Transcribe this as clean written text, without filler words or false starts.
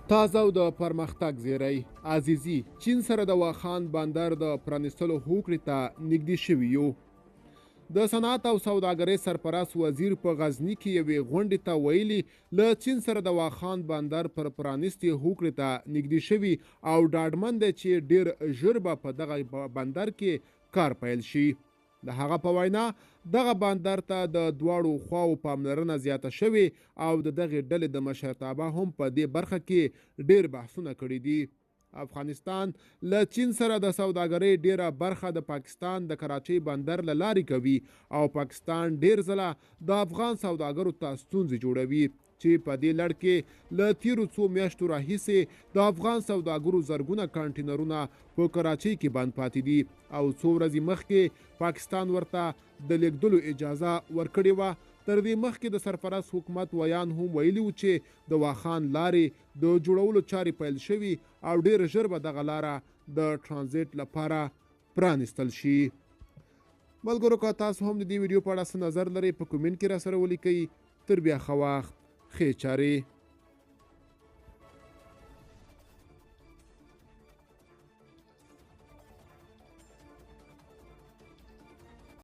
تازه او د پرمختګ زیری، عزیزي چین سره د واخان بندر د پرانیستلو هوکړې ته نږدې شوي یو. د صنعت او سوداګرۍ سرپرست وزیر په غزني کې یوې غونډې ته ویلي، له چین سره د واخان بندر پر پرانیستې هوکړې ته نږدې شوي او ډاډمن دی چې ډېر ژر به په دغه بندر کې کار پیل شي. د هغه په وینا، دغه بندر ته د دواړو خواوو پاملرنه زیاته شوې او د دغې ډلې د مشرتابه هم په دې برخه کې ډېر بحثونه کړي دي. افغانستان له چین سره د سوداګرۍ ډېره برخه د پاکستان د کراچۍ بندر له لارې کوي او پاکستان ډېر ځله د افغان سوداګرو ته ستونزې جوړوي، چې په دې لړ کې له تېرو څو میاشتو راهیسې د افغان سوداګرو زرګونه کانټینرونه په کراچۍ کې بند پاتې دي او څو ورځې مخکې پاکستان ورته د لېږدلو اجازه ورکړې وه. تر دې مخکې د سرپرست حکومت ویاند هم ویلي و چې د واخان لارې د جوړولو چارې پیل شوي او ډېر ژر به دغه لاره د ترانزیټ لپاره پرانیستل شي. ملګرو، که تاسو هم د دې ویډیو په اړه څه نظر لرئ، په کومنټ کې راسره ولیکئ. تر بیا ښه وخت، ښې چارې.